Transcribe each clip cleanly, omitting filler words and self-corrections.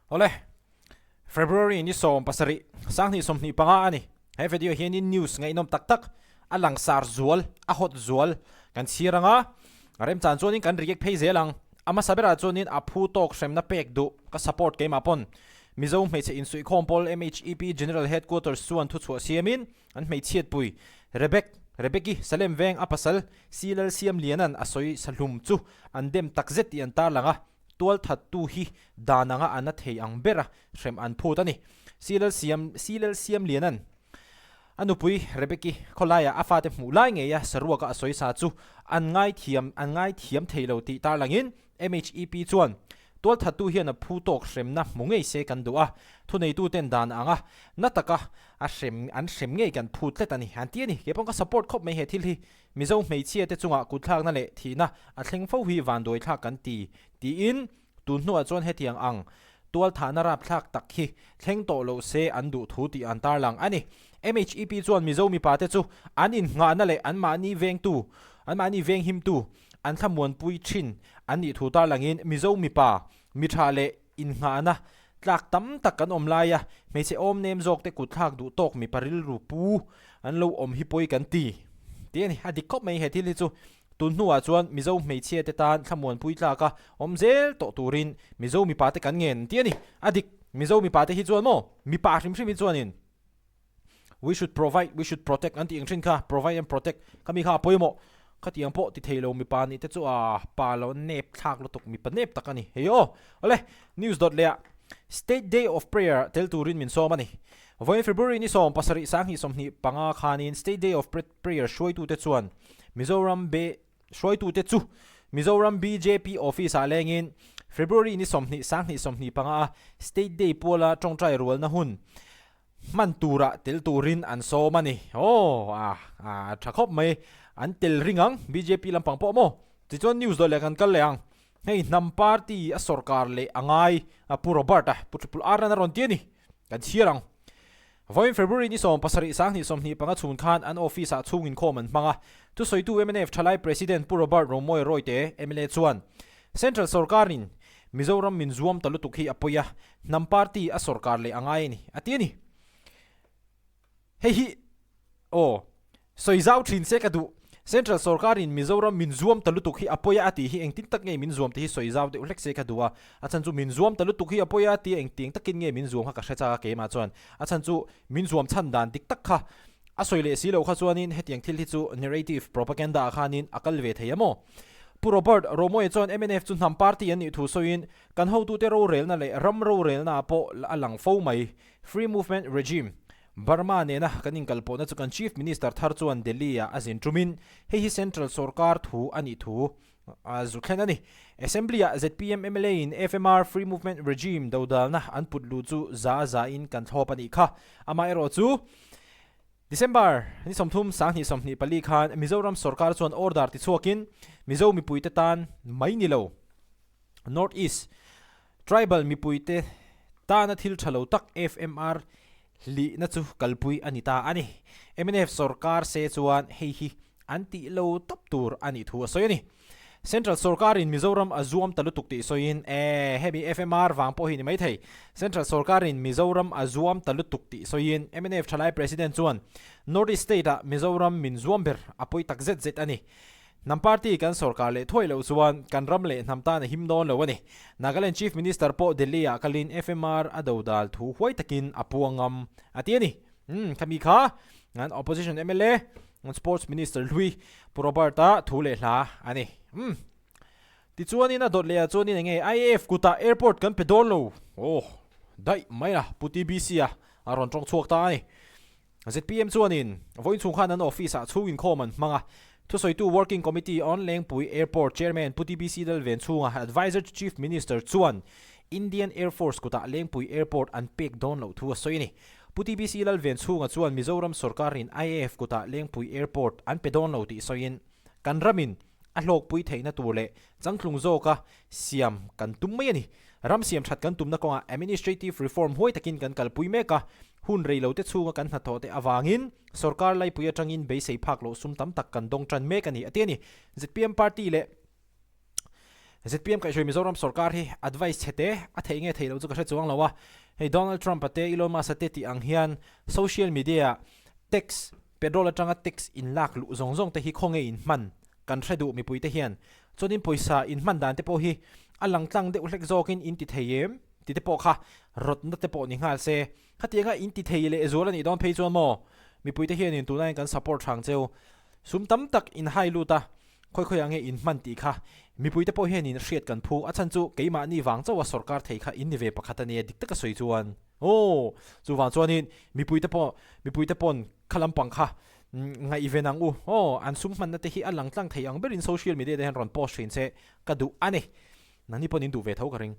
Awle, February ni 17, 2025 a ni. He video hianin news ngaihnawm tak tak a langsar zual, a hot zual kan chhir ang a, a remchan chuanin kan react phei zel ang. A hmasa berah chuanin a phu tawk hremna pek duh ka support keimah pawn. Mizo hmeichhe insuihkhawm pawl MHEP General Headquarters chuan thuchhuah siamin an hmeichhiatpui Rebek, Rebeki Salem veng a pasal Si Lalsiamliana'n a sawi sahlum chu an dem takzet tih an tarlang a. Tualthattu hi dan anga a na thei ang bera hrem an phut a ni. Silal Siam Silal Siamliana'n a nupui Rebeki khawlaiah a fate hmuh lai ngeia saruaka a sawi sa chu an ngaithiam an ngaithiam thei lo tih tarlangin MHEP chuan tualthattu hian a phu tawk hremna hmu ngei se kan duh a, thuneituten dan anga na taka a hrem an hrem ngei kan phut tlat a ni an ti a ni. Kei pawh ka support khawp mai he thil hi. Mizo hmeichhia te chungah kutthlakna leh thihna a thleng fo hi vanduaithlak kan ti, tiin tun hnuah chuan hetiang ang tualthahna rapthlak tak hi thleng tawh loh se an duh thu tih an tarlang a ni. MHEP chuan Mizo mipa te chu an innghahna leh anmahni vengtu, anmahni venghimtu an thlamuanpui thin an nih thu tarlangin Mizo mipa mi tha leh Innghahna tlak tam tak kan awm laia hmeichhe awm nem zawk te kutthlak duh tawk mipa rilru pu an lo awm hi pawi kan ti tih a ni. A dik khawp mai he thil hi chu tun hnuah chuan Mizo hmeichhia te tan thlamuanpui tlaka awm zel tawh turin Mizo mipa te kan ngen tih a ni. A dik Mizo mipa te hi chuan maw mipa hrim hrim hi chuanin We should provide, we should protect an tih ang thin kha, provide and protect kha mi kha a pawimawh. Khatiang pawh ti thei lo mipa nih te chu a pa lo nep thlak lutuk mipa nep tak a ni. Hei aw, awle news dawt leh ah State Day of Prayer tel turin min sawm a ni. Vawiin February ni 17 2025 khanin State Day of Prayer hruaitute chuan Mizoram be hruaitute chu Mizoram bjp office ah lengin February ni 20 2025 a State Day puala tawngtai rualna hun Hman turah tel turin an sawm a ni. Aw, a, a tha khawp mai. An tel ring ang, bjp lampang pawh maw? Tichuan news dawh leh kan kal leh ang. Hei hnam party a sorkar leh a ngai a Pu Robert a, Pu Triple R an a rawn ti a ni. Kan chhiar ang. Vawiin February ni 17 2025 chhun khan an office ah chhung inkhawm an hmang a. Thusawitu mnf Thalai President Pu Robert Romoy Royte, mla chuan Central sorkarin Mizoram min zuam ta lutuk hi a pawi a, hnam party a sorkar leh a ngai a ni, a ti a ni. Hei hi aw, sawi zau thin se ka duh. Central sorkarin Mizoram min zuam ta lutuk hi a pawi a a tih hi engtin tak nge min zuam tih hi sawi zau deuh hlek se ka duh a. A chhan chu min zuam ta lutuk hi a pawi a a tia engtiang takin nge min zuam kha ka hre chak a keimah chuan. A chhan chu min zuam chhan dan dik tak kha a sawi leh si lo kha chuanin hetiang thil hi chu narrative propaganda ah khanin a kal ve thei a maw? Pu Robert Romawia chuan mnf chu hnam party an nih thu sawiin, Kan hotute rorelna leh ram rorelna ah pawh a lang fo mai. Free Movement Regime, Burma nena kan inkalpawhna chu kan Chief Minister thar chuan Delhi ah a zin tumin hei hi Central sorkar thu a nih thu a zu thlen a ni. Assembly ah zpm mla in FMR, Free Movement Regime, dodalna an put luh chu za za in kan thlawp a nih kha. Amaherawh chu December ni 30 2024 khan Mizoram sorkar chuan order tichhuakin Mizo mipuite tan mai ni lo, North East tribal mipuite tana thil tha lo tak FMR hlihna chu kalpui a ni ta a ni. Mnf sorkar se chuan hei hi an tih lo tawp tur a nih thu a sawi a ni. Central sorkarin Mizoram a zuam ta lutuk tih sawiin, E, hemi FMR vang pawh hi ni maithei. Central sorkarin Mizoram a zuam ta lutuk tih sawiin, mnf thalai President chuan, North East State-ah Mizoram min zuam ber a pawi tak zet zet a ni. Hnam party kan sorkar leh thuai loh chuan kan ram leh hnam tan a him dawn lo a ni. Nagaland Chief Minister pawh Delhi-ah kalin FMR a dodal thu huai takin a puang ngam a ti a ni. Umm, khami kha an opposition mla, an sports minister hlui Pu Robert-a thu leh hla a ni. Umm, tichuanin a dawt leh ah chuanin eng nge IAF kutah airport kan pe dawn lo. Oh, daih mai a, Pu TBC-a a rawn tawng chhuak ta a ni. Zpm chuanin vawiin chhung khan an office ah chhung inkhawm an hmang a, thusawitu Working Committee on Lengpui Airport Chairman Pu TBC Lalven chhunga Adviser to Chief Minister chuan Indian Air Force kutah Lengpui Airport an pek dawn loh thu a sawi a ni. Pu TBC Lalven chhunga chuan Mizoram sorkarin IAF kutah Lengpui Airport an pe dawn lo tih sawiin, Kan ramin a hlawkpui theihna tur leh changtlung zawka siam kan tum mai a ni. Ram siam that kan tumna kawngah administrative reform huai takin kan kalpui mek a, hun reilote chhunga kan hnathawh te avangin sorkar laipui atangin beisei phak loh sum tam tak kan dawng tan mek a ni, a ti a ni. Zpm party leh. ZPM kaihhruai Mizoram sorkar hi advice chhe te a theih nge theih loh chu ka hre chuang lo a, hei Donald Trump-a te Elon Musk-a te tih ang hian social media-ah tax, petrol atanga tax in lak luh zawng zawng te hi khawnge in hman kan hre duh mipui te hian chuanin pawisa in hman dan te pawh hi a lang tlang deuh hlek zawkin in ti thei em ti te pawh kha rawtna te pawh ni nghal se. Khatianga in ti thei leh zual a nih dawn phei chuan maw mipui te hianin tunlaiin kan support hrang cheu sum tam tak in hai lut a, Khawi khawiah nge in hman tih kha mipuite pawh hianin hriat kan phu, a chhan chu keimahni vang chauha sorkar thei kha in ni ve pakhat a nia dik taka sawi chuan aw chuvang chuanin mipuite pawh mipuite pawn kha lampang kha ngaihven ang u aw an sum hmanna te hi a lang tlang thei ang berin social media te hian rawn post thin se ka duh a ni nangni pawn in duh ve tho ka ring.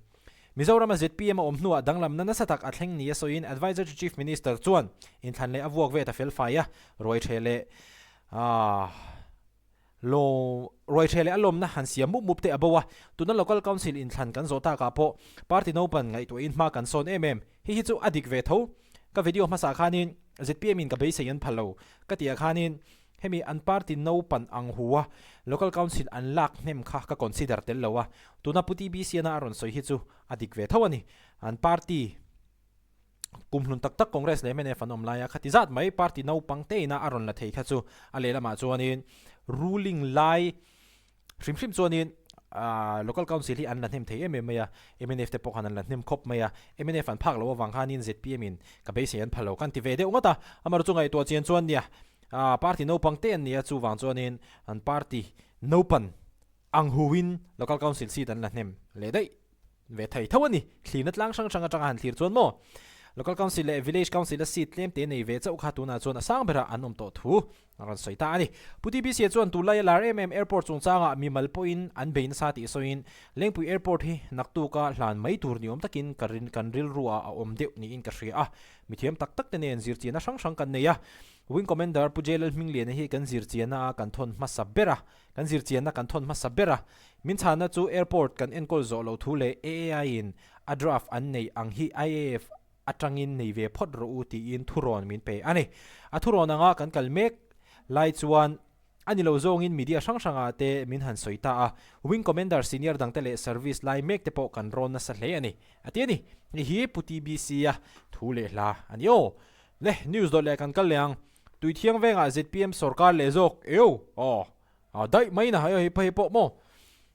Mizorama zpm a awm hnuah danglamna nasa tak a thleng ni a sawiin Adviser to Chief Minister chuan inthlan leh a vuak ve ta felfai a ruai ṭheh leh aah Lo ruaitheh leh a lawmna han siam mup mup te a bo a, tuna Local Council inthlan kan zawh takah pawh party naupan ngaihtuahin hma kan sawn em em. Hi hi chu a dik ve tho. Ka video hmasa khanin zpm in ka beisei an phal lo ka tih ah khanin hemi an party naupan ang hu a Local Council an lak hnem kha ka consider tel lo a, tuna Pu TBC-na a rawn sawi hi chu a dik ve tho a ni. An party. Kumhlun tak tak Congress leh mnf an awm laia khati zat mai party naupang te ina a rawn la thei kha chu a lehlamah chuanin ruling lai hrim hrim chuanin local council hi an la hnem thei em em mai a, mnf te pawh khan an la hnem khawp mai a, mnf an phak loh avang khanin zpm in ka beisei an pha lo kan ti ve deuh ngawt a, amaherawhchu ngaihtuah chian chuan nia party naupang te an ni a chuvang chuanin an party naupan ang huin local council seat an la hnem leh daih ve thei tho a ni. Thlirna tlang hrang hrang atanga han thlir chuan maw Local Council leh Village Council a seat tlem te nei ve chauh kha tunah chuan a sang berah an awm tawh thu a rawn sawi ta a ni. Pu TBC chuan tunlaia lar em em airport chungchangah mimal pawhin an bei nasa tih sawiin Lengpui Airport hi naktuka hlan mai tur ni awm takin ka rin kan rilru ah a awm deuh niin ka hria a. Mithiam tak tak te nen zirchianna hrang hrang kan nei a. Wing Commander Pu J Lalhmingliana hi kan zirchianna a kan thawn hmasa ber a. Kan zirchianna kan thawn hmasa ber a, min chhanna chu airport kan enkawl zawh loh thu leh AAI in a draft an neih ang hi IAF atangin nei ve phawt rawh u tiin thurawn min pe a ni. A thurawn anga kan kal mek lai chuan a ni lo zawngin media hrang hrangah te min han sawi ta a, Wing Commander senior dangte leh service lai mek te pawh kan rawn nasa hle a ni, a ti a ni. Hei hi Pu TBC-a thu leh hla a ni aw. Le, news dawt leh kan kal leh ang. Tuithiang vengah zpm sorkar leh zawk eu aw a daih mai na hei hei pawh maw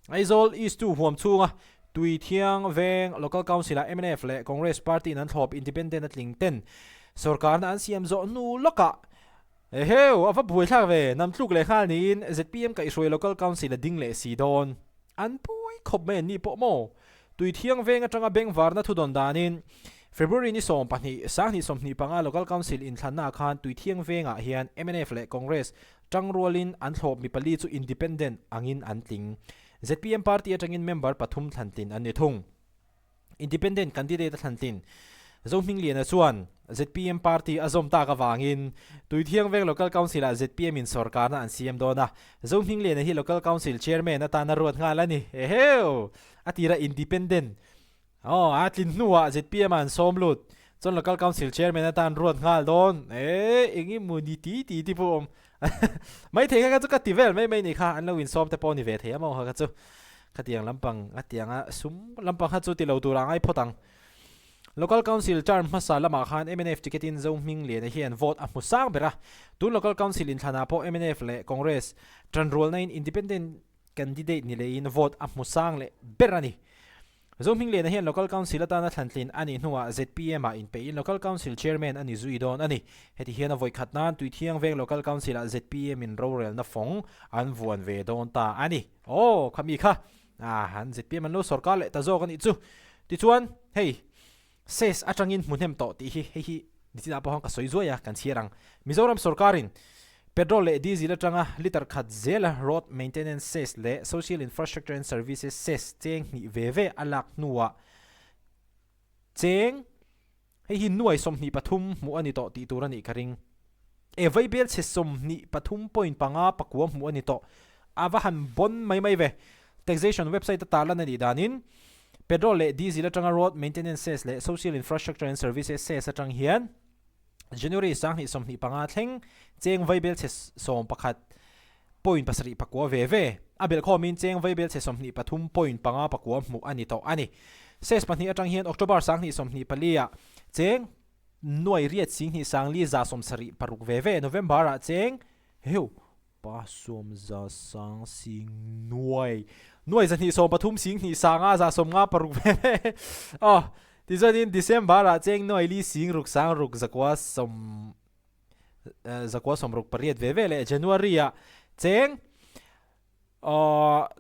Aizawl East 2 huam chhunga Tuithiang veng Local Council ah mnf leh Congress party in an thlawp independent a tling ten sorkarna an siam zawh hnu lawkah eheu a va buaithlak ve nam tluk leh nghal niin zpm kaihhruai Local Council a ding leh si dawn an pui khawp mai an nih pawh maw Tuithiang veng atanga bengvarna thudawn danin February ni 12, 2025 Local Council inthlannaah khan Tuithiang vengah hian mnf leh Congress tangrualin an thlawp mi pali chu independent angin an tling. Zpm party atangin member pathum thlantlin an ni thung. Independent candidate a thlantlin Zohmingliana chuan zpm party a zawm tak avangin Tuithiang veng Local Council-ah zpm in sorkarna an siam dawn a, Zohmingliana hi Local Council Chairman atana ruat nghal a ni. Eheu! A tira independent aw a tlin hnuah zpm ah an sawm lut chuan local council chairman atan ruat nghal dawn eh eng emaw ni ti ti ti pawh awm maithei kha kha chu ka ti vel mai mai ni kha an lo insawm te pawh ni ve thei a maw kha kha chu khatiang lampang a tianga sum lampang kha chu ti lo tur a ngai phawt ang local council term hmasa lamah khan mnf ticket in Zohmingliana hian vote a hmu sang ber a tun local council inthlanah pawh mnf leh congress tanrualna in independent Candidate ni lehin vote a hmu sang leh ber a ni. Zohmingliana hian Local Council atana thlantlin a nih hnuah zpm ah inpeihin Local Council Chairman a ni zui dawn a ni. Heti hian a vawi khat nan Tuithiang Veng Local Council ah zpm in rorelna fawng an vuan ve dawn ta a ni. Aw, khami kha ah an zpm an lo sawrkar leh ta zawk a nih chu. Tichuan, hei Cess atangin hmu hnem tawh tih hi hei hi nichinah pawh khan ka sawi zuai a, kan chhiar ang. Mizoram sorkarin petrol leh diesel atanga litre khat zela road maintenance cess leh social infrastructure and services cess cheng hnih ve ve a lak hnuah cheng hei hi nuai 23 hmuh a ni tawh tih tur a nih ka ring. E vaibel chhe 23.5 pakua hmuh a ni tawh. A va han bawn mai mai ve. Taxation website a tarlan a nih danin Petrol leh diesel atanga road maintenance cess leh social infrastructure and services cess atang hian January 2025 thleng cheng vaibel chhe 11. point pasarih pakua ve ve. A belhkhawmin cheng vaibelchhe 23 point panga pakua hmuh a ni tawh a ni. Cess pahnih atang hian October 2024 ah cheng nuai riat 10 sangli 176 ve ve, November ah cheng heu pa sawm za sang sing nuai nuai 213 sing hnih sanga 156 ve ve aw tichuanin December ah cheng nuai li sing ruk sang ruk zakua sawm 968 ve ve leh January ah cheng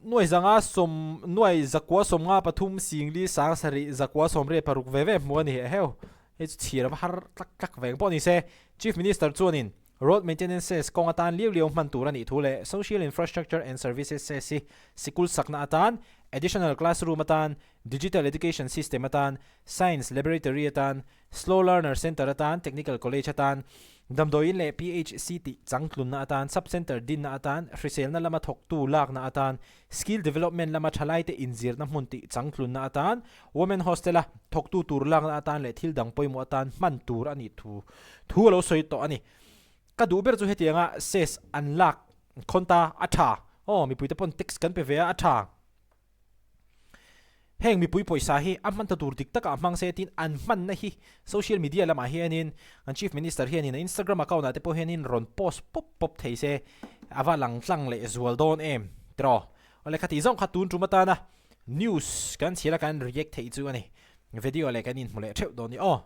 nuai zanga sawm nuai zakua sawmnga pathum singli sang sarih zakua sawmriat paruk ve ve hmuh a ni heuh hei chu chhir ava har tlak tlak veng pawh ni se Chief Minister chuanin Road Maintenance Cess kawng atan liau liau hman tur a nih thu leh Social Infrastructure and Services Cess hi sikul sakna atan Additional Classroom atan Digital Education System atan Science Laboratory atan Slow Learner Centre atan, Technical College atan, Damdawiin leh PHC tih changtlunna atan, Sub Centre dinna atan, hriselna lama thawktu lakna atan, Skill Development lama thalaite inzirna hmun tih changtlunna atan, Women Hostel-a thawktu tur lakna atan leh thil dang pawimawh atan hman tur a nih thu thu a lo sawi tawh a ni. Ka duh ber chu hetianga cess an lak khawn ta a tha. Aw, mipuite pawn tax kan pe ve a, a tha. Heng mipui pawisa hi a hman ta tur dik takah hmang se tin an hmanna hi social media lamah hianin an Chief Minister hianin a Instagram account ah te pawh hianin rawn post pawp pawp thei se a va lang tlang leh zual dawn em tiraw. Awle khatih zawng kha tun tum atana news kan chhiar a kan react theih chu a ni. Video leh kan inhmu leh theuh dawn ni aw.